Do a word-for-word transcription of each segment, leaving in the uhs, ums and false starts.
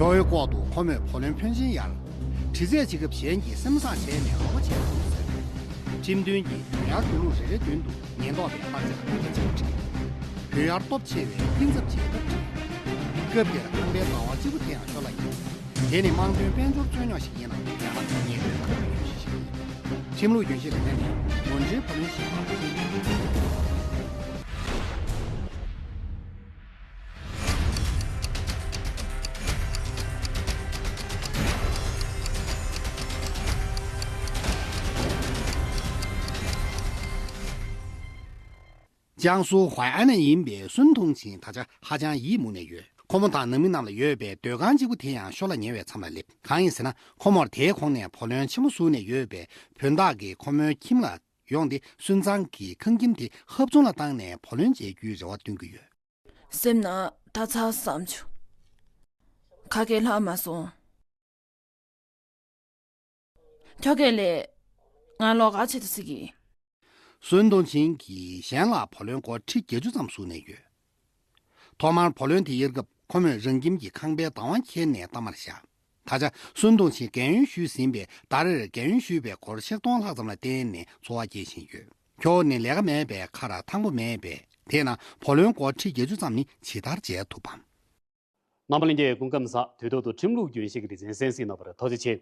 ཁྱོ་བོའི་ལྐོག་ཏུ་ཁོ་མོས་བུ་ལོན་ཕོན་ཆེན་གཡར། དྲི་རྩད་བྱེད་སྐབས་གཞན་གྱིས་སེམས་བཟང་བྱས་ནས་ངོ་རྒོལ་བྱས་སོང་ཟེར། ཁྲིམས་མཐུན་གྱིས་བུན་གཡར་འགྲོ་ལུགས་རེ་རེ་མདུན་དུ་ཉེན་རྟོག་པས་བརྟག་དཔྱད་ལ་ཐུགས་རྗེ་ཆེ་བྲིས། བུན་གཡར་སྟོབས་ཆེ་བས་སྐྱིན་ཚབ་བྱེད་ཐབས་བྲིས། སྐབས་དེར་ཁང་པའི་ཟླ་བ་གཅིག་པུ་དེ་ཡང་ཤོར་ལ་ཡིན། དེ་ནི་དམངས་དོན་དཔལ་འབྱོར་རྩོད་རྙོག་ཞིག་ཡིན་ནམ་ཡང་ན་ཉེས་དོན་ཁ་གཏད་ཞིག་ཡིན། ཁྲིམས་ལུགས་རྒྱུན་ཤེས་ལས་ཁང་ནས་ནོར་འཁྲུལ་བུ་ལོན་ཞིབ་པ། ཅང་སུའུ་ཧུའེ་ཨན་ན་ཡིན་པའི་སུན་ཏུང་ཆིང་ད་ཆ་ཧ་ཅང་ཡིད་མུག་ནས་ཡོད། ཁོ་མོ་དང་ནང་མི་རྣམས་ལ་ཡོད་པའི་སྡོད་ཁང་གཅིག་པུ་དེ་ཡང་ཤོར་ལ་ཉེ་བའི་མཚམས་ལ་སླེབས། གང་ཡིན་ཟེར་ན། ཁོ་མོར་དེའི་གོང་ནས་བུ་ལོན་ཆེན་མོ་བཟུང་ནས་ཡོད་པའི་བུན་བདག་གིས་ཁོ་མོའི་ཁྱིམ་ལ་ཡོང་སྟེ། སུན་ཚང་གིས་ཁང་ཁྱིམ་དེ་ཧབ་ཚོང་ལ་བཏང་ནས་བུ་ལོན་འཇལ་རྒྱུའི་རེ་བ་བཏོན་གྱི་ཡོད། སེམས་ནང་ད་ཚར་བསམ་བྱུང་། ཁ་སྐད་ལྷག་མ་སོང་། ཁྱོ་གས་ལས། ང་ལོག་ག་ཆེད་དུ་སྲིད་ཀྱི། སུན་ཏུང་ཆིང་གིས་གཞན་ལ་བུ་ལོན་སྒོར་ཁྲི་བརྒྱད་ཅུ་ཙམ་བཟུང་ནས་ཡོད། ཐོག་མར་བུ་ལོན་དེ་གཡར་སྐབས་ཁོ་མོས་རང་ཁྱིམ་གྱི་ཁང་པའི་བདག་དབང་འཁྱེར་ནས་གཏའ་མར་བཞག། ད་ཆ་སུན་ཏུང་ཆིང་རྒན་ཡོལ་ཞུས་ཟིན་པས། ཟླ་རེར་རྒན་ཡོལ་ཞུས་པའི་སྒོར་ཆིག་སྟོང་ལྷག་ཙམ་ལ་བརྟེན་ནས་འཚོ་བ་སྐྱེལ་བཞིན་ཡོད། ཁྱོ་བོ་ནི་ལས་ཀ་མེད་པས་ཁ་ར་ཐང་པོ་མེད་པས། དེས་ན་བུ་ལོན་སྒོར་ཁྲི་བརྒྱད་ཅུ་ཙམ་ནི་ཇི་ལྟར་འཇལ་ཐུབ་བམ། རྣམ་པ་ལྷན་རྒྱས། སྐུ་ཁམས་བཟང་། དུས་ཐོག་ཏུ་ཁྲིམས་ལུགས་རྒྱུན་ཤེས་ཀྱི་སྡེ་ཚན་གསན་གཟིགས་གནང་བར་ཐུགས་རྗེ་ཆེ།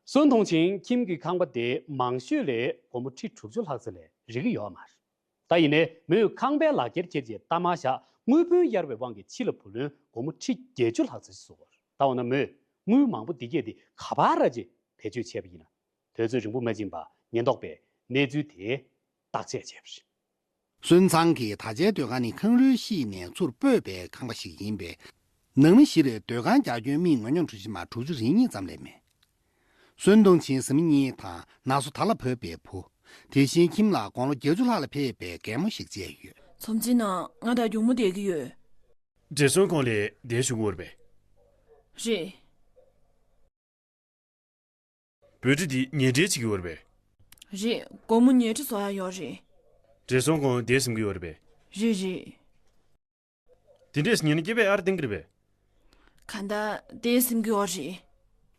སུན་ཏུང་ཆིང་ཁྱིམ་གྱི་ཁང་པ་དེ་མང་ཤོས་ལས་སྒོར་མོ་ཁྲི་དྲུག་ཅུ་ལྷག་ཙམ་ལས་རིག་གི་ཡོད་མ་རེད། ད་ཡིན་ནའི་མོས་ཁང་པའི་ལག་ཁྱེར་ཁྱེར་རྗེས་གཏའ་མར་བཞག། དངུལ་བུན་གཡར་བའི་དབང་གིས་ཕྱི་ལ་བུ་ལོན་སྒོར་མོ་ཁྲི་བརྒྱད་ཅུ་ལྷག་ཙམ་ཞིག་བཟོ་བ་རེད། ད་འོ་ན་མོས་དངུལ་མང་པོ་འདི་གས་དེ་ག་པར་ར་ཅིག་བེད་སྤྱོད་བྱས་པ་ཡིན་ན། དུས་ཚོད་རིང་པོ་མ་ཕྱིན་པར་ཉེན་རྟོག་པས་གནས་ཚུལ་དེ་བརྟག་དཔྱད་བྱས་པ་རེད། སུན་ཚང་གི་ད་ཆའི་སྡོད་ཁང་ནི་ཁང་རུལ་ཤེས་ནས་ཚུར་སྤོས་པའི་ཁང་པ་ཞིག་ཡིན་པས། ནང་མི་བཞིར་སྡོད་ཁང་རྒྱག་སྐྱོན་མིས་ངོས་སྙོམས་གྲུ་བཞི་མ་དྲུག་ཅུ་རེ་གཉིས་ཙམ་ལས་མེད། སུན་ཏུང་ཆིང་བཟའ་མི་གཉིས་དང་ན་སོ་ད་ལ་བབས་པའི་བུ། དེ་བཞིན་ཁྱིམ་ལ་དགུང་ལོ་བརྒྱད་ཅུ་ལྷག་ལ་ཕེབས་པའི་རྒན་མོ་ཞིག་བཅས་ཡོད། ཚོམས་ཆེན་ནང་ང་དང་གྱོག་མོ་བསྡད་ཀྱི་ཡོད། བགྲེས་སོང་ཁོང་ལ་གདན་ཞུ་དགོས་རེད་པས། རེད། འབོལ་ཁྲི་འདི་ཉེས་འབྲེལ་བྱེད་ཀྱི་ཡོད་རེད་པས། རེད། སྒོར་མོ་ཉེས་ཁྲི་བཟོ་ཡ་ཡོད་རེད། བགྲེས་སོང་ཁོང་བསྡད་ཟིན་གྱི་ཡོད་རེད་པས། རེད་རེད། དེ་འདྲས་ཉེས་ན་སྐྱེ་བའི་ཨར་བསྟན་གྱི་རེད་པས། གང་ལྟར་བསྡད་ཟིན་གྱི་ཡོད་རེད།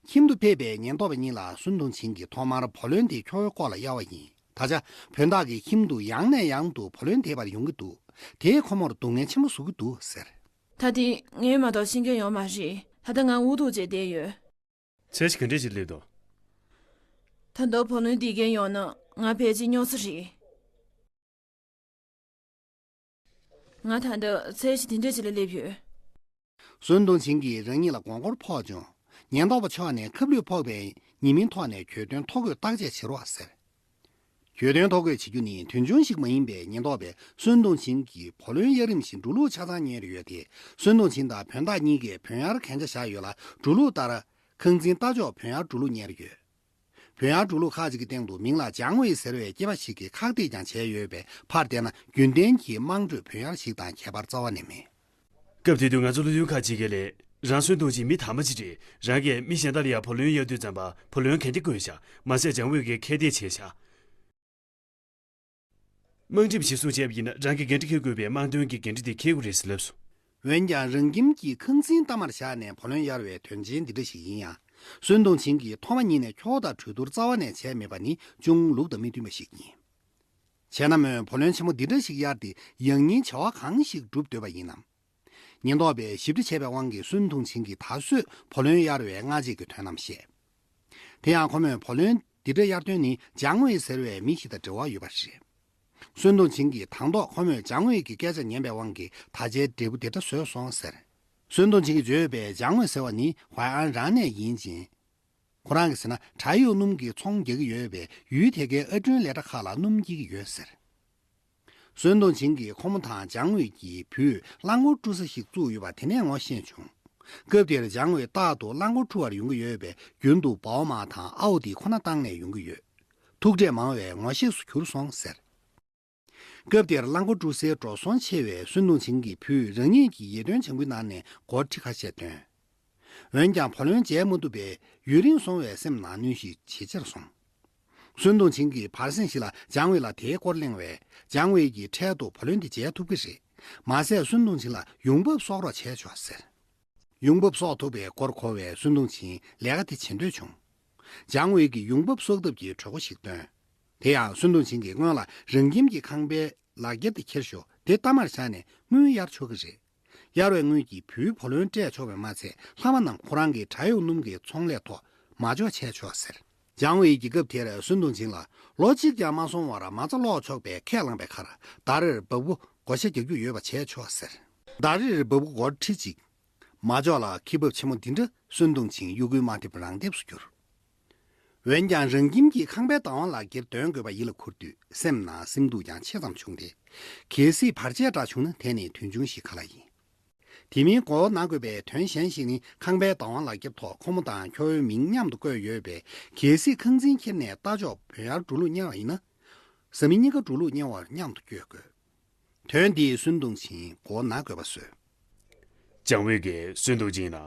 ཁྱིམ་དུ་ཕེབས་པའི་ཉེན་རྟོག་པ་གཉིས་ལ་སུན་ཏུང་ཆིང་གིས་ཐོག་མར་བུ་ལོན་དེ་ཁྱོ་བོའི་ལྐོག་ལ་གཡར་བ་ཡིན། ད་ཆ་བུན་བདག་གིས་ཁྱིམ་དུ་ཡང་ནས་ཡང་དུ་བུ་ལོན་འདེད་པར་ཡོང་གི་འདུག། དེས་ཁོ་མོར་སྡུག་བསྔལ་ཆེན་པོ་བཟོ་གི་འདུག་ཟེར། ད་དེ་ངས་མ་གཏོགས་ཤེས་མཁན་ཡོད་མ་རེད། ད་ལྟ་ང་འུ་ཐུག་བྱས་བསྡད་ཡོད། ཚད་གཞི་ག་འདྲས་ཞིག་སླེབས་འདུག། ད་ལྟ་བུ་ལོན་འདེད་མཁན་ཡོང་ན་ང་ཕལ་ཆེར་རྙོག་ས་རེད། ང་ད་ལྟ་ཚད་གཞི་དེ་འདྲས་ཞིག་ལ་སླེབས་ཡོད། སུན་ཏུང་ཆིང་གིས་རང་ཉིད་ལ་མགོ་སྐོར་ཕོག་བྱུང་། ཉེན་རྟོག་པ་ཕྱོགས་ནས་ཁབ་ལུད་ཕོག་པའི་ཉེས་མིང་ཐོག་ནས་གྱོད་དོན་ཐོ་འགོད་བརྟག་དཔྱད་བྱེད་རོགས་ཟེར། གྱོད་དོན་ཐོ་འགོད་བྱེད་རྒྱུ་ནི་དོན་ཆུང་ཞིག་མ་ཡིན་པས། ཉེན་རྟོག་པས་སུན་ཏུང་ཆིང་གི་བུ་ལོན་གཡར་རིམ་བཞིན་འགྲོ་ལུགས་ཆ་ཚང་གཉེར་ཡོད་དེ། སུན་ཏུང་ཆིང་དང་བུན་བདག་གཉིས་ཀས་བུན་གཡར་གན་རྒྱ་བཞག་ཡོད་ལ། འགྲོ་ལུགས་ལྟར་ཁང་འཛིན་ལྟ་ཕྱོགས་བུན་གཡར་འགྲོ་ལུགས་གཉེར་ཡོད། བུན་གཡར་འགྲོ་ལུགས་ཁག་ཅིག་གི་སྟེང་དུ་མིང་ལ་ཅང་ཝེ་ཟེར་བའི་སྐྱེས་པ་ཞིག་གིས་ཁག་ཐེག་ཀྱང་བྱས་ཡོད་པས། ཕར་བལྟས་ན་རྒྱུན་ལྡན་གྱི་དམངས་ཁྲོད་བུན་གཡར་ཞིག་དང་ཁྱད་པར་རྩ་བ་ནས་མེད། སྐབས་དེ་དུས་ང་ཚོ་སློབ་ཐོན་ཁག་ཅིག་གིས་ལས་རང་སུན་ཏུང་ཆིང་མི་དམ་པ་ཅིག་རེད། རང་གིས་མི་གཞན་དག་ལ་ཡང་བུ་ལོན་གཡར་དུས་ཙམ་པ་བུ་ལོན་གན་རྒྱ་བཀོད་བཞག། མ་ཟད་ཅང་ཝེ་གིས་ཁག་ཐེག་བྱས་བཞག། དམངས་ཁྲིམས་གཞིར་བཟུང་བྱས་པ་ཡིན་ན་རང་གིས་འགན་འཁྲི་འཁྱེར་དགོས་པས་དམངས་དོན་གྱི་འགན་འཁྲི་དེ་འཁྱེར་དགོས་རེད་ཟེར་ལབ་སོང་། འོན་ཀྱང་རང་ཁྱིམ་གྱི་ཁང་འཛིན་གཏའ་མར་བཞག་ནས་བུ་ལོན་གཡར་བའི་དོན་ཆེན་འདི་འདྲ་ཞིག་ཡིན་ཡང་། སུན་ཏུང་ཆིང་གིས་ཐོག་མ་ཉིད་ནས་ཁྱོ་བོ་དང་གྲོས་བསྡུར་རྩ་བ་ནས་བྱས་མེད་པ་ནི་ཅུང་ལུགས་དང་མི་མཐུན་པ་ཞིག་ཡིན། བྱས་ན་མོས་བུ་ལོན་ཆེན་མོ་འདི་འདྲ་ཞིག་གཡར་ཏེ་ཡང་སྙིང་བྱ་བ་གང་ཞིག་སྒྲུབ་འདོད་པ་ཡིན་ནམ། ཉེན་རྟོག་པས་ཞིབ་ཕྲ་བྱས་པའི་དབང་གིས་སུན་ཏུང་ཆིང་གིས་ད་གཟོད་བུ་ལོན་གཡར་བའི་སྔ་རྗེས་ཀྱི་དོན་རྣམས་བཤད། དེ་ཡང་ཁོ་མོས་བུ་ལོན་འདི་འདྲ་གཡར་དོན་ནི་ཅང་ཝེ་ཟེར་བའི་མི་ཞིག་དང་འབྲེལ་བ་ཡོད་པ་རེད། སུན་ཏུང་ཆིང་གིས་དང་ཐོག་ཁོ་མོས་ཅང་ཝེ་གི་སྐད་ཆ་ཉན་པའི་དབང་གིས་ད་ཆའི་འབྲས་བུ་དེ་འདྲ་བཟོས་སོང་ཟེར། སུན་ཏུང་ཆིང་གིས་བརྗོད་པའི་ཅང་ཝེ་ཟེར་བ་ནི་ཧུའེ་ཨན་རང་ནས་ཡིན་ཅིང་། ཁོ་རང་གིས་ཟེར་ན་བྲག་གཡོག་སྣུམ་གྱི་ཚོང་རྒྱག་གི་ཡོད་པས། ཡུལ་དེ་གའི་ཨར་སྐྲུན་ལས་གྲྭ་ཁག་ལ་སྣུམ་སྐྱེལ་གྱི་ཡོད་ཟེར། སུན་ཏུང་ཆིང་གིས་ཁོ་མོ་དང་ཅང་ཝེ་ཀྱི་བུས་རླངས་འཁོར་བཀྲུ་ས་ཞིག་བཙུགས་ཡོད་པ་དེ་ནས་ངོ་ཤེས་བྱུང་། སྐབས་དེར་ཅང་ཝེ་རྟག་ཏུ་རླངས་འཁོར་འཁྲུ་བར་ཡོང་གི་ཡོད་པས། རྒྱུན་དུ་སྦའོ་མ་དང་ཨའོ་ཏི་ཁོ་ན་བཏང་ནས་ཡོང་གི་ཡོད། ཐུག་འཕྲད་མང་བས་ངོ་ཤེས་སུ་གྱུར་སོང་ཟེར། སྐབས་དེར་རླངས་འཁོར་བཀྲུ་སའི་འགྲོ་སོང་ཆེ་བས་སུན་ཏུང་ཆིང་གི་བུས་རང་ཉིད་ཀྱི་ཡིད་རྟོན་བྱ་འགུལ་ནང་ནས་སྒོར་ཁྲི་ཁ་ཤས་བཏོན། འོན་ཀྱང་བུ་ལོན་འཇལ་མ་ཐུབ་པས་ཡུན་རིང་སོང་བའི་སེམས་ནང་གནོན་ཤུགས་ཇེ་ཆེར་སོང་། སུན་ཏུང་ཆིང་གིས་བར་གསེང་ཞིག་ལ་ཅང་ཝེ་ལ་དེའི་སྐོར་གླེང་བས། ཅང་ཝེ་ཡིས་འཕྲལ་དུ་བུ་ལོན་དེ་འཇལ་ཐུབ་ཀྱི་རེད། མ་ཟད་སུན་ཏུང་ཆིང་ལ་ཡོང་འབབ་གསོག་རོགས་བྱས་ཆོག་ཟེར། ཡོང་འབབ་གསོག་ཐུབ་པའི་སྐོར་གོ་བས་སུན་ཏུང་ཆིང་ལས་ཀ་དེ་བྱེད་འདོད་བྱུང་། ཅང་ཝེ་གིས་ཡོང་འབབ་གསོག་ཐབས་ཀྱི་གྲོས་འགོ་ཞིག་བཏོན། དེ་ཡང་སུན་ཏུང་ཆིང་གིས་སྔོན་ལ་རང་ཁྱིམ་གྱི་ཁང་པའི་ལག་འཁྱེར་དེ་འཁྱེར་ཤོག་དེ་གཏའ་མར་བཞག་ནས་དངུལ་གཡར་ཆོག་གི་རེད། གཡར་བའི་དངུལ་གྱིས་བུའི་བུ་ལོན་སྤྲད་ཆོག་པས་མ་ཚད་ལྷག་མ་རྣམས་ཁོ་རང་གི་བྲག་གཡོག་སྣུམ་གྱི་ཚོང་ལས་ཐོག་མ་འཇོག་བྱས་ཆོག་ཟེར། ཅང་ཝེ་ཡིས་སྐབས་དེར་སུན་ཏུང་ཆིང་ལ་ལོ་གཅིག་ཀྱང་མ་སོང་བར་མ་རྩ་སློག་ཆོག་པའི་ཁས་བླངས་པའི་ཁར་ཟླ་རེར་འབབ་སྒོར་བགོ་བཤའ་རྒྱག་རྒྱུ་ཡོད་པ་བྱས་ཆོག་ཟེར། ཟླ་རེར་འབབ་སྒོར་སྒོར་ཁྲི་གཅིག་མ་འཇོག་ལ་ཁེ་འབབ་ཆེན་མོ་འདི་འདྲ་སུན་ཏུང་ཆིང་གཡོ་འགུལ་མ་ཐེབས་རང་ཐེབས་སུ་གྱུར། འོན་ཀྱང་རང་ཁྱིམ་གྱི་ཁང་པའི་བདག་དབང་ལག་འཁྱེར་འདོན་དགོས་པ་ཡིད་ལ་འཁུར་དུས་སེམས་ནང་སེམས་སྡུག་ཀྱང་ཆེ་ཙམ་བྱུང་སྟེ། གལ་སྲིད་བར་ཆད་འདྲ་བྱུང་ན་དེ་ནི་དོན་ཆུང་ཞིག་ག་ལ་ཡིན། དེ་མིན་མགོ་བོ་ན་དགོས་པའི་དོན་གཞན་ཞིག་ནི་ཁང་པའི་བདག་དབང་ལག་འཁྱེར་ཐོག་ཁོ་མོ་དང་ཁྱོ་བོའི་མིང་མཉམ་དུ་བཀོད་ཡོད་པས་གལ་སྲིད་ཁང་འཛིན་ཁྱེར་ནས་རྟ་མཆོག་བོན་ཡར་འགྲོ་ལུགས་གཉེར་བ་ཡིན་ན། བཟའ་མི་གཉིས་ཀ་འགྲོ་ལུགས་གཉེར་བར་མཉམ་དུ་བསྐྱོད་དགོས། དོན་འདིས་སུན་ཏུང་ཆིང་མགོ་ན་དགོས་པ་བཟོས། ཅང་ཝེ་གིས་སུན་ཏུང་ཆིང་ལ།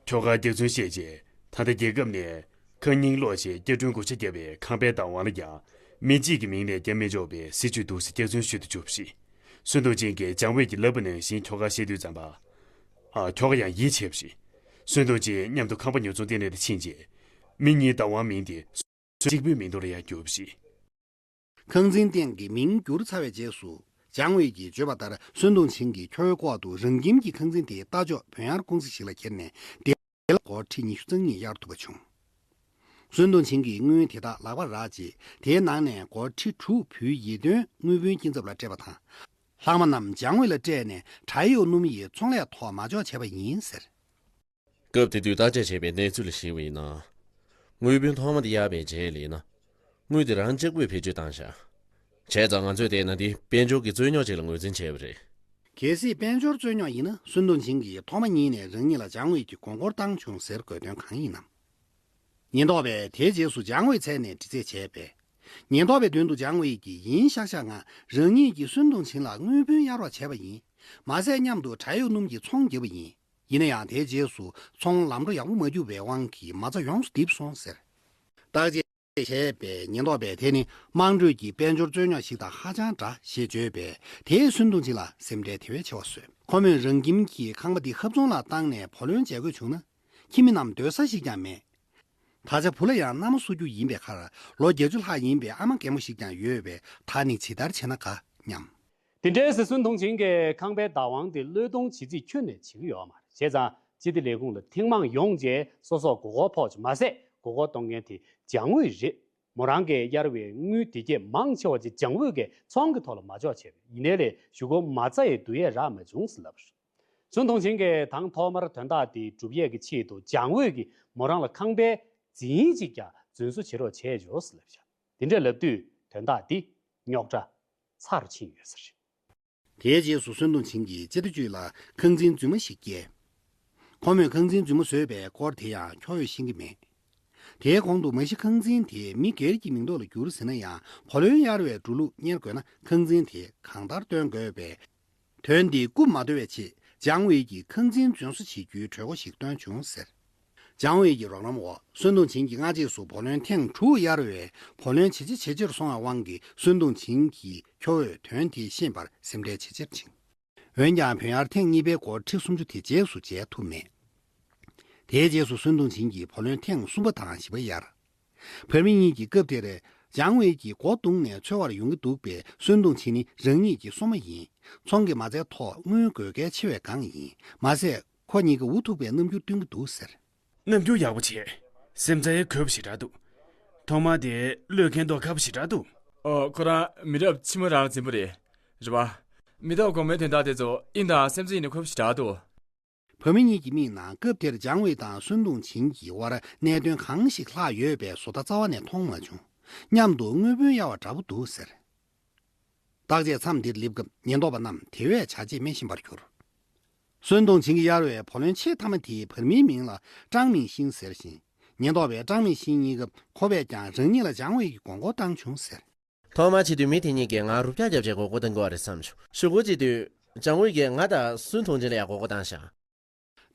ཁྱོ་གར་སྐྱག་རྫུན་བཤད་རྗེས་ད་ལྟ་རྒྱལ་ཁབ་ནས་ཁང་རྙིང་སློག་བྱས་བསྐྱར་སྐྲུན་བགོ་བཤའ་བརྒྱབ་པའི་ཁང་པའི་བདག་དབང་ལ་ཡང་མི་གཅིག་གི་མིང་ནས་བརྒྱབ་མི་ཆོག་པའི་སྲིད་ཇུས་འདུག་ཟེར་སྐྱག་རྫུན་ཤོད་དུ་བཅུག་པ་རེད། སུན་ཏུང་ཆིང་གིས་ཅང་ཝེ་གྱིས་ལབ་པ་ནང་བཞིན་ཁྱོ་གར་བཤད་དུས་ཙམ་པ། ཨ། ཁྱོ་ག་ཡང་ཡིད་ཆེས་པ་རེད། སུན་ཏུང་ཆིང་མཉམ་དུ་ཁང་པ་ཉོ་ཚོང་ལྟེ་གནས་དུ་ཕྱིན་རྗེས། མི་གཉིས་བདག་དབང་མིང་དེ་གཅིག་པུའི་མིང་ཐོག་ལ་ཡང་བསྒྱུར་བ་རེད། ཁང་འཛིན་སྟེང་གི་མིང་བསྒྱུར་ཚར་བའི་རྗེས་སུ། ཅང་ཝེ་ཡིས་བརྗོད་པ་ལྟར་སུན་ཏུང་ཆིང་གིས་ཁྱོ་བོའི་ལྐོག་ཏུ་རང་ཁྱིམ་གྱི་ཁང་འཛིན་དེའི་རྟ་མཆོག་བོན་ཡར་ཀུང་སི་ཞིག་ལ་ཁྱེར་ནས་དེ་ལ་སྒོར་ཁྲི་ཉི་ཤུ་རྩ་གཉིས་གཡར་ཐུབ་པ་བྱུང་། སུན་ཏུང་ཆིང་གིས་དངུལ་དེ་དག་ལག་པར་རག་རྗེས་དེའི་ནང་ནས་སྒོར་ཁྲི་དྲུག་བུའི་ཡིད་རྟོན་དངུལ་བུན་སྐྱིན་ཚབ་ལ་སྤྲད་པ་དང་། ལྷག་མ་རྣམས་ཅང་ཝེ་ལ་སྤྲད་ནས་བྲག་གཡོག་སྣུམ་ཡི་ཚོང་ལས་ཐོག་མ་འཇོག་བྱས་པ་ཡིན་ཟེར། སྐབས་དེ་དུས་བརྟག་དཔྱད་བྱས་པའི་གནས་ཚུལ་ལ་གཞིགས་པ་ཡིན་ན། དངུལ་བུན་ཐོག་མ་དེ་གཡར་བའི་རྗེས་ལ་ཡིན་ན། དངུལ་དེ་རང་གཅིག་པུས་བེད་སྤྱོད་བཏང་བཞག་བྱས་ཙང་ང་ཚོས་བལྟས་ན་འདི་དཔལ་འབྱོར་གྱི་རྩོད་རྙོག་ཅིག་ལ་ངོས་འཛིན་བྱས་པ་རེད། གལ་སྲིད་དཔལ་འབྱོར་རྩོད་རྙོག་ཡིན་ན་སུན་ཏུང་ཆིང་གིས་ཐོག་མ་ཉིད་ནས་རང་ཉིད་ལ་ཅང་ཝེ་ཡིས་དགོས་མཁོར་བཏང་བྱུང་ཟེར་དགོས་དོན་གང་ཡིན་ནམ། ཉེན་རྟོག་པས་དེའི་རྗེས་སུ་ཅང་ཝེ་ཡི་མཚན་ནས་དྲི་རྩད་བྱས་པས། ཉེན་རྟོག་པའི་མདུན་དུ་ཅང་ཝེ་ཡིས་ཡིན་ཤག་ཤག་ངང་རང་ཉིད་ཀྱིས་སུན་ཏུང་ཆིང་ལ་དངུལ་བུན་གཡར་བ་བྱས་པ་ཡིན། མ་ཟད་མཉམ་དུ་བྲག་གཡོག་སྣུམ་གྱི་ཚོང་བརྒྱབ་པ་ཡིན། ཡིན་ན་ཡང་དེའི་རྗེས་སུ་ཚོང་ལམ་འགྲོ་ཡག་པོ་མ་གྱུར་བའི་དབང་གིས་མ་རྩ་ཡོངས་སུ་རྡིབ་སོང་ཟེར། བརྟག་དཔྱད་བྱས་པའི་ཉེན་རྟོག་པས་དེ་ནི་དམངས་ཁྲོད་ཀྱི་དཔལ་འབྱོར་རྩོད་རྙོག་ཞིག་དང་ཧ་ཅང་འདྲ་ཞེས་བརྗོད་པས་དེས་སུན་ཏུང་ཆིང་ལ་སེམས་ཁྲལ་དེ་བས་ཆེ་བ་བཟོས། ཁོ་མོས་རང་ཁྱིམ་གྱི་ཁང་པ་འདི་ཧབ་ཚོང་ལ་བཏང་ནས་བུ་ལོན་འཇལ་དགོས་བྱུང་ན། ཁྱིམ་མི་རྣམས་སྡོད་ས་ཞིག་ཀྱང་མེད། ད་ཆ་བུ་ལ་ཡང་མནའ་མ་བསུ་རྒྱུ་ཡིན་པའི་ཁར་ལོ་བརྒྱད་ཅུ་ལྷག་ཡིན་པའི་ཨ་མ་རྒན་མོ་ཞིག་ཀྱང་ཡོད་པས་ད་ནི་ཇི་ལྟར་བྱས་ན་དགའ་སྙམ། དེ་འདྲའི་སྲིད་སུན་ཏུང་ཆིང་གིས་ཁང་པའི་བདག་དབང་དེ་བློས་གཏོང་བྱེད་རྩིས་ཁྱོན་ནས་བྱེད་ཀྱི་ཡོད་མ་རེད། བྱས་ཙང་སྤྱི་བདེ་ལས་ཁུངས་ལ་ཐེངས་མང་ཡོང་རྗེས་སོ་སོར་མགོ་སྐོར་ཕོག་ཅིག་མ་ཟད་མགོ་སྐོར་གཏོང་མཁན་དེ་ཅང་ཝེ་རེད། མོ་རང་གིས་གཡར་བའི་དངུལ་དེ་གས་མང་ཆེ་བ་ཅིག་ཅང་ཝེ་གིས་ཚོང་གི་ཐོག་ལ་མ་འཇོག་བྱས་པས་ཡིན་ནའི་ལས་གཞུག་གུ་མ་རྩ་ཡི་བསྡུ་ཡས་རག་མ་བྱུང་ཟེར་ལབ་པ་རེད། སུན་ཏུང་ཆིང་གིས་དང་ཐོག་མར་དོན་དག་དེ་སྒྲུབ་ཡས་ཀྱི་ཆེད་དུ་ཅང་ཝེ་གིས་མོ་རང་ལ་ཁང་པའི་རྫིང་ཅིག་ཀྱང་རྫུན་བཟོ་བྱེད་རོགས་བྱས་ཆོག་ཟེར་ལབ་བཞག་དེ་འདྲ་ལབ་དུས་དོན་དག་འདི་རྙོག་དྲ་ཚ་རུ་ཕྱིན་ཡོད་ས་རེད། དེའི་རྗེས་སུ་སུན་ཏུང་ཆིང་གིས་སྤྱི་ཟླ་བཅུ་ལ་ཁང་འཛིན་རྫུན་མ་ཞིག་བསྐྱལ། ཁོ་མོས་ཁང་འཛིན་རྫུན་མ་བཟོས་པའི་སྐོར་དེ་ཡང་ཁྱོ་བོས་ཤེས་ཀྱི་མེད། དེའི་གོང་དུ་མ་གཞི་ཁང་འཛིན་དེ་མི་སྒེར་གྱི་མིང་ཐོག་ལ་བསྒྱུར་ཟིན་ན་ཡང་བུ་ལོན་གཡར་བའི་འགྲོ་ལུགས་གཉེར་དགོས་ན་ཁང་འཛིན་དེ་གང་ལྟར་བཏོན་དགོས་པས། དོན་འདི་རྐུབ་མ་བརྡོལ་བའི་ཆེད་ཅང་ཝེ་ཡིས་ཁང་འཛིན་རྫུན་བཟོ་བྱེད་རྒྱུའི་གྲོས་འགོ་ཞིག་བཏོན་བྱུང་ཟེར། ཅང་ཝེ་ཡིས་རོགས་རམ་འོག་སུན་ཏུང་ཆིང་གིས་སྔ་རྗེས་སུ་བུ་ལོན་ཐེངས་དྲུག་གཡར་བས་བུ་ལོན་ཇེ་ཆེ་ཇེ་ཆེར་སོང་བའི་དབང་གིས་སུན་ཏུང་ཆིང་གི་ཁྱོ་བོས་དོན་དེ་ཤེས་པར་སེམས་ཁྲལ་ཇེ་ཆེར་ཕྱིན། འོན་ཀྱང་བོན་ཡར་ཐེངས་གཉིས་པའི་སྐོར་ཁྲི་སུམ་ཅུ་དེ་རྗེས་སུ་འཇལ་ཐུབ་མེད། དེའི་རྗེས་སུ་སུན་ཏུང་ཆིང་གིས་བུ་ལོན་ཐེངས་གསུམ་པ་དང་བཞི་པ་གཡར། བར་མི་གཉིས་ཀྱིས་སྐབས་དེར་ཅང་ཝེ་ཡིས་སྒོ་བརྡུངས་ནས་འཚོལ་བར་ཡོང་གི་འདུག་པས་སུན་ཏུང་ཆིང་ནི་རང་ཉིད་ཀྱི་སྲུང་མ་ཡིན། ཚོང་གི་མ་རྩའི་ཐོག་དངུལ་དགོས་གལ་ཆེ་བའི་སྒང་ཡིན། མ་ཟད་ཁོ་གཉིས་ཀ་འུ་ཐུག་པའི་རྣམ་འགྱུར་སྟོན་གྱི་འདུག་ཟེར། རྣམ་འགྱུར་ཡག་པོ་བྱེད། སེམས་རྩ་ཡང་དགོད་པ་ཞེ་དྲག་འདུག་ཐོག་མ་དེ་བློས་འགེལ་མདོག་ཁ་པོ་ཞེ་དྲག་འདུག་ཨོ། ཁོ་རང་མི་རབས་ཕྱི་མ་རང་འཛིན་པོ་རེད། རེད་པ། མི་ཐོག་གོང་མའི་དོན་དག་དེ་ཚོ་དབྱིངས་དང་སེམས་རྩ་ཡིན་ན་ཁོ་པོ་ཞེ་དྲག་འདུག་བར་མི་གཉིས་ཀྱི་མིག་ནང་སྐབས་དེར་ཅང་ཝེ་དང་སུན་ཏུང་ཆིང་གི་དབར་གནད་དོན་གང་ཞིག་ལྷག་ཡོད་པའི་བཟོ་ལྟ་རྩ་བ་ནས་མཐོང་མ་བྱུང་། མཉམ་དུ་དངུལ་བུན་གཡར་བ་འདྲ་པོ་འདུག་ཟེར། བརྟག་དཔྱད་མཚམས་འདིར་སླེབས་སྐབས་ཉེན་རྟོག་པ་རྣམས་དེ་བས་བྱ་བྱེད་སྨན་བཞིན་པར་གྱུར། སུན་ཏུང་ཆིང་གིས་གཡར་བའི་བུ་ལོན་ཆེས་མཐའ་མ་དེའི་བར་མིའི་མིང་ལ་ཀྲང་མིང་ཤིན་ཟེར་ཞིང་། ཉེན་རྟོག་པས་ཀྲང་མིང་ཤིན་གཉིས་ཀ་ཁོ་པས་ཀྱང་རང་ཉིད་ལ་ཅང་ཝེ་ཡི་དགོས་མཁོ་བཏང་བྱུང་ཟེར། ཐོག་མར་བྱེད་དུས་མི་དེ་གཉིས་ཀྱིས་ང་རུབ་རྒྱག་རྒྱབ་བྱས་མགོ་སྐོར་གཏོང་གི་ཡོད་རེད་བསམ་བྱུང་། གཞུག་གུ་བྱེད་དུས་ཅང་ཝེ་ཡིས་ང་དང་སུན་ཏུང་ཆིང་ལ་ཡང་མགོ་སྐོར་བཏང་ཤག་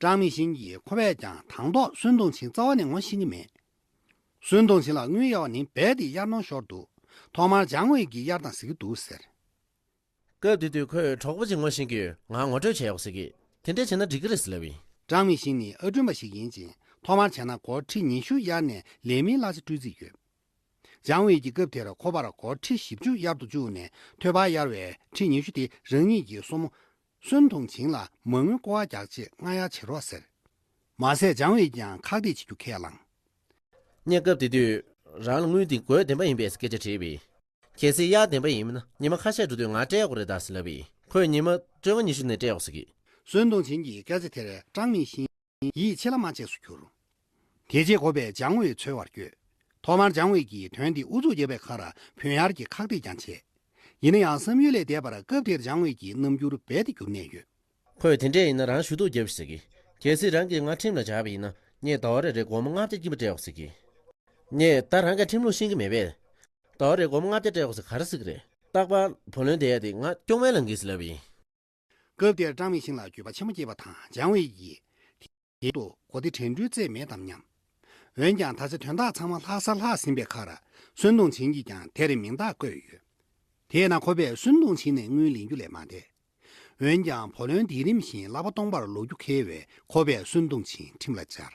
ཀྲང་མིང་ཤིན་གྱིས་ཁོ་པས་ཀྱང་དང་ཐོག་སུན་ཏུང་ཆིང་རྩ་བ་ནས་ངོ་ཤེས་ཀྱི་མེད། སུན་ཏུང་ཆིང་ལ་དངུལ་གཡར་བ་ནི་རྦད་དེ་གཡར་ནོར་ཤོར་འདུག་ཐོག་མར་ཅང་ཝེ་ཡིས་གཡར་དང་ཟེར་གྱི་འདུག་ཟེར། སྐབས་དེ་དུས་ཁོས་གྲོགས་པོ་ཅིག་ངོ་ཤེས་ཀྱིས་ང་ངོ་སྤྲོད་བྱས་ཡོད་ཟེར་གྱིས། དེ་འདྲ་བྱས་ན་འགྲིག་གི་རེད་ཟེར་ལབ་ཡིན། ཀྲང་མིང་ཤིན་ནི་ཨར་སྐྲུན་པ་ཞིག་ཡིན་ཅིང་། ཐོག་མར་བྱས་ན་སྒོར་ཁྲི་ཉི་ཤུ་གཡར་ནས་ལས་མིའི་གླ་ཆ་སྤྲོད་རྩིས་ཡོད། ཅང་ཝེ་ཡིས་སྐབས་དེར་ཁོ་པར་སྒོར་ཁྲི་བཞི་བཅུ་གཡར་དུ་བཅུག་ནས་ཐོད་པར་གཡར་བའི་ཁྲི་ཉི་ཤུ་དེ་རང་ཉིད་ཀྱི་སྲུ་མོ་སུན་ཏུང་ཆིང་ལ་མ་དངུལ་སྐོར་བ་རྒྱག་ཆེད་སྔ་གཡར་བྱེད་རོགས་ཟེར། མ་ཟད་ཅང་ཝེ་ཡིས་ཀྱང་ཁག་ཐེག་བྱེད་རྒྱུ་ཁས་བླངས། ངས་སྐབས་དེ་དུས་རང་ལ་དངུལ་དེ་དགོས་བདེན་པ་ཡིན་པས་སྐད་ཆ་དྲིས་པས། གལ་སྲིད་གཡར་བདེན་པ་ཡིན་ན་ཉི་མ་ཁ་ཤས་འགྲོ་དུས་ང་སྤྲད་དགོས་རེད་ད་ཟེར་ལབ་པས། ཁོས་ཉི་མ་སྤྲོད་ཁ་ཉི་ཤུ་ནས་སྤྲད་ཡོང་ཟེར་གི། སུན་ཏུང་ཆིང་གི་སྐད་ཆ་དེར་ཀྲང་མིང་ཤིན་ཡིད་ཆེས་ལ་མ་ཆེས་སུ་གྱུར། དེ་རྗེས་ཁོ་པས་ཅང་ཝེ་འཚོལ་བར་བསྐྱོད། ཐོག་མར་ཅང་ཝེ་ཡིས་དོན་དེ་ཨུ་ཚུགས་བརྒྱབ་པའི་ཁར་བུན་གཡར་གྱི་ཁག་ཐེག་ཀྱང་བྱས། ཡིན་ན་ཡང་བསམ་ཡུལ་ལས་འདས་པར་སྐབས་དེར་ཅང་ཝེ་ཡི་རྣམ་འགྱུར་རྦད་དེ་འགྱུར་གནས་ཡོད། ཁོས་དེ་འདྲས་ཡིན་ན་རང་ཞུ་གཏུག་རྒྱབ་ཤིག་ཟེར་གི། གལ་སྲིད་རང་གིས་ང་ཁྲིམས་ལ་བཞག་པ་ཡིན་ན་ངས་ཟླ་བ་རེ་རེར་སྒོར་མོ་ལྔ་བརྒྱ་དཀྱིལ་མ་སྤྲད་རོགས་ཟེར་གི། ངས་ད་རང་གི་ཁྲིམས་ལུགས་ཤེས་ཀྱི་མེད་པས། ཟླ་བ་རེར་སྒོར་མོ་ལྔ་བརྒྱ་སྤྲད་རོགས་ཟེར་ག་རེ་ཟེར་གི་རེད། རྟག་པར་བུ་ལོན་དེ་ཡ་དེ་ང་སྐྱོ་མེད་ལངས་གི་ཟེར་ལབ་པ་ཡིན། སྐབས་དེར་ཀྲང་མིང་ཤིན་ལ་འགྱོད་པ་ཆེན་པོ་སྐྱེས་པ་དང་ཅང་ཝེ་ཡིས་དེ་དུ་གོ་བདེ་དྲན་འཕྲུལ་རྩེད་མེད་དམ་སྙམ། འོན་ཀྱང་ད་ཆ་དོན་དག་ཚང་མ་ལྷག་སར་ལྷག་ཟིན་པའི་ཁར་སུན་ཏུང་ཆིང་གིས་ཀྱང་དེར་མིང་རྟགས་བཀོད་ཡོད། དེས་ན་ཁོ་པས་སུན་ཏུང་ཆིང་ནས་དངུལ་ལེན་རྒྱུ་ལས་མ་འདས། འོན་ཀྱང་བུ་ལོན་དེ་རིམ་བཞིན་ལག་པ་སྟོང་པར་ལོག་རྒྱུ་ཁེལ་བས་ཁོ་པས་སུན་ཏུང་ཆིང་ཁྲིམས་ལ་སྦྱར།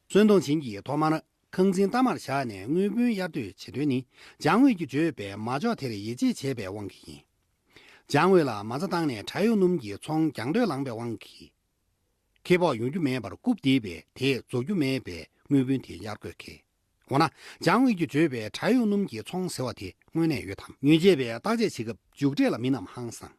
སུན་ཏུང་ཆིང་གིས་ཐོག་མར་ཁང་འཛིན་གཏའ་མར་བཞག་ནས་དངུལ་བུན་གཡར་འདོད་བྱེད་དོན་ནི་ཅང་ཝེ་ཡིས་བརྗོད་པའི་མ་འཇོག་དེར་ཡིད་ཆེས་བྱས་པའི་དབང་གིས་ཡིན། ཅང་ཝེ་ལ་མ་རྩ་བཏང་ནས་ཁྲ་ཡོ་སྣུམ་གྱི་ཚོང་རྒྱག་འདོད་ལངས་པའི་དབང་གིས། ཁེ་སྤོགས་ཡོང་རྒྱུ་མེད་པར་རྐུབ་རྡེབ་པས་དེས་རྫོགས་རྒྱུ་མེད་པས་དངུལ་བུན་དེ་གཡར་དགོས་ཁེལ། འོ་ན་ཅང་ཝེ་ཡིས་བརྗོད་པའི་ཁྲ་ཡོ་སྣུམ་གྱི་ཚོང་ཟེར་བ་དེ་དངོས་གནས་ཡོད་དམ། དངུལ་འབྱེད་པས་བརྟག་དཔྱད་བྱེད་སྐབས་མཇུག་འབྲས་ལ་མི་རྣམས་ཧང་སངས།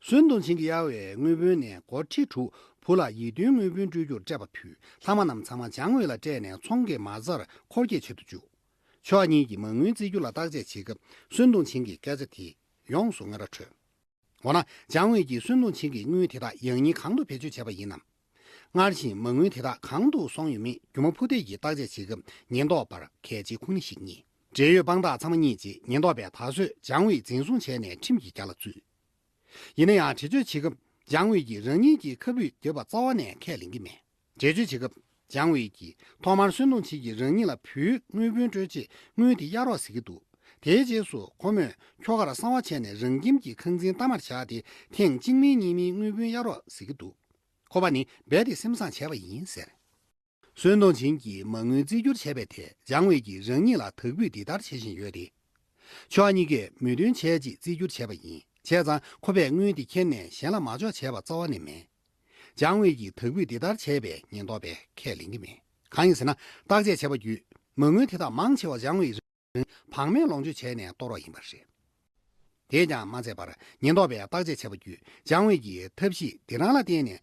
སུན་ཏུང་ཆིང་གིས་གཡར་བའི་དངུལ་བུན་ནས་སྒོར་ཁྲི་དྲུག་བུ་ལ་ཡིད་རྟོན་དངུལ་བུན་སྤྲོད་རྒྱུར་སྤྲད་པ་ཕུད་ལྷག་མ་རྣམས་ཚང་མ་ཅང་ཝེ་ལ་སྤྲད་ནས་ཚོང་གི་མ་རྩར་འཁོར་སྐྱོད་བྱེད་དུ་བཅུག་ཕྱོགས་གཉིས་ཀྱིས་མ་དངུལ་བརྩི་རྒྱུ་ལ་བརྟག་དཔྱད་བྱེད་སྐབས་སུན་ཏུང་ཆིང་གི་སྐད་ཆ་དེས་ཡོངས་སུ་ངོ་ར་འཕྲོད། འོ་ན་ཅང་ཝེ་ཡིས་སུན་ཏུང་ཆིང་གི་དངུལ་དེ་དག་ཡང་སྙིང་གང་དུ་བེད་སྤྱོད་བྱས་པ་ཡིན་ནམ། སྔར་བཞིན་མ་དངུལ་དེ་དག་གང་དུ་སོང་ཡོད་མེད་སྒྱུ་མ་ཕུ་ཐེད་ཀྱིས་བརྟག་དཔྱད་བྱེད་སྐབས་ཉེན་རྟོག་པར་གལ་ཆེའི་ཁུངས་སྣེ་ཞིག་རྙེད། འབྲེལ་ཡོད་དཔང་རྟགས་ཚང་མ་རྙེད་རྗེས་ཉེན་རྟོག་པས་ད་གཟོད་ཅང་ཝེ་ཡི་འཛིན་བཟུང་བྱས་ནས་ཁྲིམས་ཀྱི་རྒྱ་ལ་བཙུད། ཡིན་ན་ཡང་འགྲེལ་བརྗོད་བྱེད་སྐབས་ཅང་ཝེ་ཡིས་རང་ཉིད་ཀྱིས་ཁ་འབུད་བརྒྱབ་པ་རྩ་བ་ནས་ཁས་ལེན་གྱི་མེད། འགྲེལ་བརྗོད་བྱེད་སྐབས་ཅང་ཝེ་ཡིས་ཐོག་མར་སུན་ཏུང་ཆིང་གིས་རང་ཉིད་ལ་བུའི་དངུལ་བུན་སྤྲོད་ཆེད་དངུལ་དེ་གཡར་རོགས་ཟེར་གྱི་འདུག་དེའི་རྗེས་སུ་ཁོ་མོས་ཁྱོ་གར་གསང་བ་བྱས་ནས་རང་ཁྱིམ་གྱི་ཁང་འཛིན་གཏའ་མར་བཞག་སྟེ་ཐེངས་གཅིག་མིན་གཉིས་མིན་དངུལ་བུན་གཡར་རོགས་ཟེར་གྱི་འདུག་ཁོ་པ་ནི་རྦད་དེ་སེམས་བཟང་བྱས་པ་ཡིན་ཟེར། སུན་ཏུང་ཆིང་གིས་མ་དངུལ་རྩིས་སྒྱུར་བྱས་པའི་ཐད་ཅང་ཝེ་ཡིས་རང་ཉིད་ལ་དག་འབུད་འདི་ལྟར་བྱེད་བཞིན་ཡོད་དེ། ཕྱོགས་གཉིས་ཀས་མོས་མཐུན་བྱས་རྗེས་རྩིས་སྒྱུར་བྱས་པ་ཡིན། བྱས་ཙང་ཁོ་པས་དངུལ་དེ་ཁྱེར་ནས་གཞན་ལ་མ་འཇོག་བྱས་པ་རྩ་བ་ནས་མེད། ཅང་ཝེ་ཡིས་དག་འབུད་འདི་ལྟར་བྱས་པས་ཉེན་རྟོག་པས་ཁས་ལེན་གྱི་མེད། གང་ཡིན་ཟེར་ན་བརྟག་དཔྱད་བྱས་པ་བརྒྱུད་མ་དངུལ་དེ་དག་མང་ཆེ་བ་ཅང་ཝེ་ཡིས་བག་མེད་ལོངས་སྤྱོད་བྱས་ནས་གཏོར་བ་ཡིན་པ་རེད། དེས་ཀྱང་མ་ཚད་པར་ཉེན་རྟོག་པས་བརྟག་དཔྱད་བྱས་པ་བརྒྱུད་ཅང་ཝེ་ཡིས་ཐབས་ཤེས་འདི་རང་ལ་བརྟེན་ནས་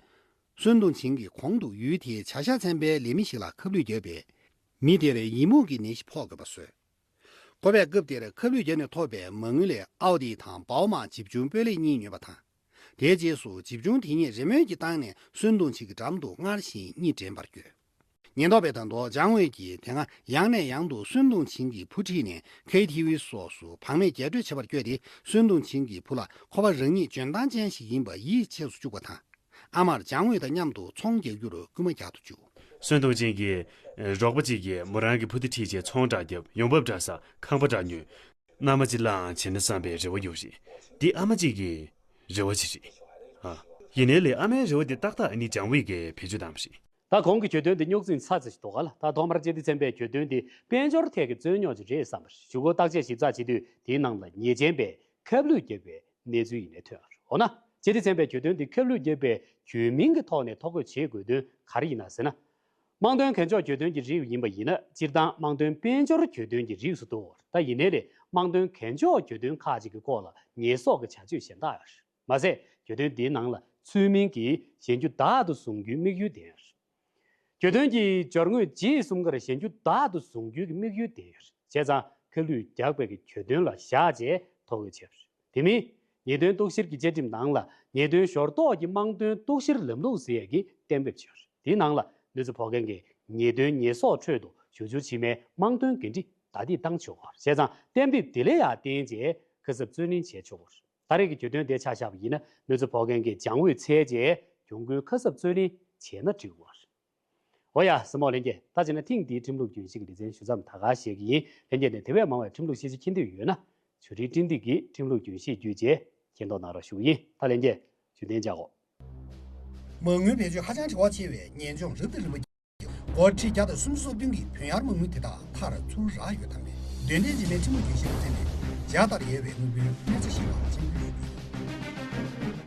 སུན་ཏུང་ཆིང་གི་གོང་དུ་ཡུལ་དེའི་བྱ་གཞག་ཚན་པའི་ལས་མི་ཞིག་ལ་ཁ་བསླུས་བརྒྱབ་པས། མི་དེར་ཡི་མུག་གི་ནད་གཞི་ཕོག་དགོས་པ་བཟོས། ཁོ་པས་སྐབས་དེར་ཁ་བསླུས་བརྒྱབ་ནས་ཐོབ་པའི་མ་དངུལ་ལས་ཨའོ་ཏི་དང་བའོ་མང་བྱིས་ཆུང་སྤོས་ལེགས་གཉིས་ཉོས་པ་དང་། དེའི་རྗེས་སུ་བྱིས་ཆུང་དེ་གཉིས་རེས་མོས་ཀྱི་སྟེང་ནས་སུན་ཏུང་ཆིང་གི་འགྲམ་དུ་སྔར་བཞིན་གཉིད་འདྲེན་པར་བསྐྱོད། ཉེན་རྟོག་པས་ད་དུང་ཅང་ཝེ་ཡིས་དེ་སྔ་ཡང་ནས་ཡང་དུ་སུན་ཏུང་ཆིང་གི་བུ་ཁྲིད་ནས་ཁེ་ཐི་ཝི་སོགས་སུ་བག་མེད་རྒྱས་སྤྲོས་བྱེད་པར་བསྐྱོད་དེ་སུན་ཏུང་ཆིང་གི་བུ་ལ་ཁོ་པ་རང་ཉིད་འཇོན་ཐང་ཅན་ཞིག་ཡིན་པ་ཡིད་ཆེས་སུ་བཅུག་པ་དང་། ཨ་མར་ཅང་ཝེ་དང་མཉམ་དུ་ཚོང་རྒྱག་རྒྱུར་སྐུལ་མ་རྒྱག་ཏུ་བཅུག་སུན་ཏུང་ཆིང་གིས་རོགས་པ་གཅིག་གིས་མོ་རང་གི་བུ་དེ་ཁྲིད་བྱས་ཚོང་འདྲ་བརྒྱབ། ཡོང་འབབ་འདྲ་བསགས། ཁང་པ་འདྲ་ཉོས། མནའ་མ་གཅིག་བླངས་བྱས་ན་བསམ་པའི་རེ་བ་ཡོད་རེད། འདི་ཨ་མ་གཅིག་གི་རེ་བ་ཅིག་རེད། ཨ། ཡིན་ནའི་ལས་ཨ་མའི་རེ་བ་འདི་ཏག་ཏག་ཨ་ནི་ཅང་ཝེ་གིས་བེད་སྤྱོད་བཏང་བ་རེད། ད་གོང་གི་གྱོད་དོན་འདི་རྙོག་འཛིང་ཚ་ཚ་ཞིག་འདུག་ག་ལ། ད་ཐོག་མར་སྤྱི་བདེ་ཚན་པས་གྱོད་དོན་འདི་དཔལ་འབྱོར་ཐད་ཀྱི་རྩོད་རྙོག་ཅིག་རེད་བསམ་པ་རེད། གཞུག་གུ་བརྟག་དཔྱད་ཞིབ་ཚགས་བྱེད་དུས་དེའི་ནང་ལ་ཉེས་ཅན་པས་ཁ་བསླུས་བརྒྱབ་པའི་གནས་ཚུལ་ཡིན་ནའི་ཐོན་ཡོད་རེད། འོ་ན་སྤྱི་བདེ་ཚན་པས་གྱོད་དོན་འདི་ཁ་བསླུས་བརྒྱབ་པའི་གྱོད་མིང་གི་ཐོག་ནས་ཐོ་འགོད་བྱེད་དགོས་དོན་ག་རེ་ཡིན་ན་ཟེར་ན། དམངས་དོན་གན་འཇོག་གྱོད་དོན་གྱི་རིགས་ཡིན་པ་ཡིན་ན་སྤྱིར་བཏང་དམངས་དོན་དཔལ་འབྱོར་གྱོད་དོན་གྱི་རིགས་སུ་གཏོགས། ད་ཡིན་ནའི་ལས་དམངས་དོན་གན་འཇོག་གྱོད་དོན་ཁག་ཅིག་གི་སྐོར་ལ་ཉེས་གསོག་གི་བྱ་སྤྱོད་གཞན་དག་ཡོད་རེད། མ་ཟད་གྱོད་དོན་འདིའི་ནང་ལ་ཚུལ་མིན་གྱིས་གཞན་རྒྱུ་བདག་ཏུ་བཟུང་རྒྱུའི་དམིགས་ཡུལ་ལྡན་ཡོད་རེད། གྱོད་དོན་གྱི་སྦྱོར་དངོས་རྗེས་གསུམ་ཀར་གཞན་རྒྱུ་བདག་ཏུ་བཟུང་རྒྱུའི་དམིགས་ཡུལ་ལྡན་ཡོད་རེད། བྱས་ཙང་ཁ་བསླུས་རྒྱག་པའི་གྱོད་དོན་ལ་བཞག་བྱས་ཐོ་འགོད་བྱས་པ་རེད། དེ་མིན། ཉེས་དོན་གཏུག་བཤེར་གྱི་བཅའ་ཁྲིམས་ནང་ལ་ཉེས་དོན་ཞོར་གཏོགས་ཀྱི་དམངས་དོན་གཏུག་བཤེར་ལམ་ལུགས་ཟེར་ཡས་ཀྱི་གཏན་འབེབས་བྱས་ཡོད་རེད། དེའི་ནང་ལ་གནོད་འཚེ་ཕོག་མཁན་གྱི་ཉེས་དོན་ཉེས་གསོག་ཁྲོད་དུ་ཞུ་སྦྱོར་བྱེད་མིན་དམངས་དོན་འགན་འཁྲི་བདའ་འདེད་བཏང་ཆོག་གི་རེད། བྱས་ཙང་གཏན་འབེབས་དེ་ལས་ཡང་བརྟེན་བྱས་ཁ་གསབ་རྩོད་ལེན་བྱས་ཆོག་གི་རེད། ད་རེས་ཀྱི་གྱོད་དོན་དེ་ཆ་བཞག་པ་ཡིན་ན་གནོད་འཚེ་ཕོག་མཁན་གྱི་ཅང་ཝེ་འཚོལ་བྱས་གྱོང་གུན་ཁ་གསབ་རྩོད་ལེན་བྱས་ན་འགྲིག་གི་རེད། འོ་ཡ། གཟིགས་མོ་ལྷན་རྒྱས། ད་བྱས་ན་ཐེངས་འདིའི་ཁྲིམས་ལུགས་རྒྱུན་ཤེས་ཀྱི་ལེ་ཚན་ཞུ་མཚམས་ད་ག་བཞག་གི་ཡིན། ལྷན་རྒྱས་ནས་དེ་བས་མང་བའི་ཁྲིམས་ལུགས་ཤེས་བྱ་མཁྱེན་འདོད་ཡོད་ན་ཆོས་སྒྲིག་སྤྲིན་སྟེགས་ཀྱི་ཁྲིམས་ལུགས་རྒྱུན་ཤེས་བརྒྱུད་བྱས་མཁྱེན་རྟོགས་གནང་རོགས་ཞུ་གི་ཡིན། ད་ལྷན་རྒྱས་བརྒྱུད་ལྡན་བྱ་གོ། མ་དངུལ་བེད་སྤྱོད་ཧ་ཅང་བྱེད་དབང་ཆེ་བས་ཉེན་ལྕོགས་རབ་དང་རིམ་པ་བརྒྱབ། སྒོར་ཁྲི་བརྒྱ་དང་སུམ་ཅུ་སོ་བདུན་གྱི་བུན་གཡར་མ་དངུལ་དེ་དག་མཐར་ཚུར་རག་ཡོད་དམ་མེད། འདོན་ཐེངས་རྗེས་མའི་ཁྲིམས་ལུགས་རྒྱུན་ཤེས་པ་ཚད་ནས་བརྒྱ་ལྟར་ཡོད་པའི་དངུལ་བུན་སྔོན་རྩིས་ཞིབ་པར་སྤྱན་འབུལ་ཞུས་ཡོད།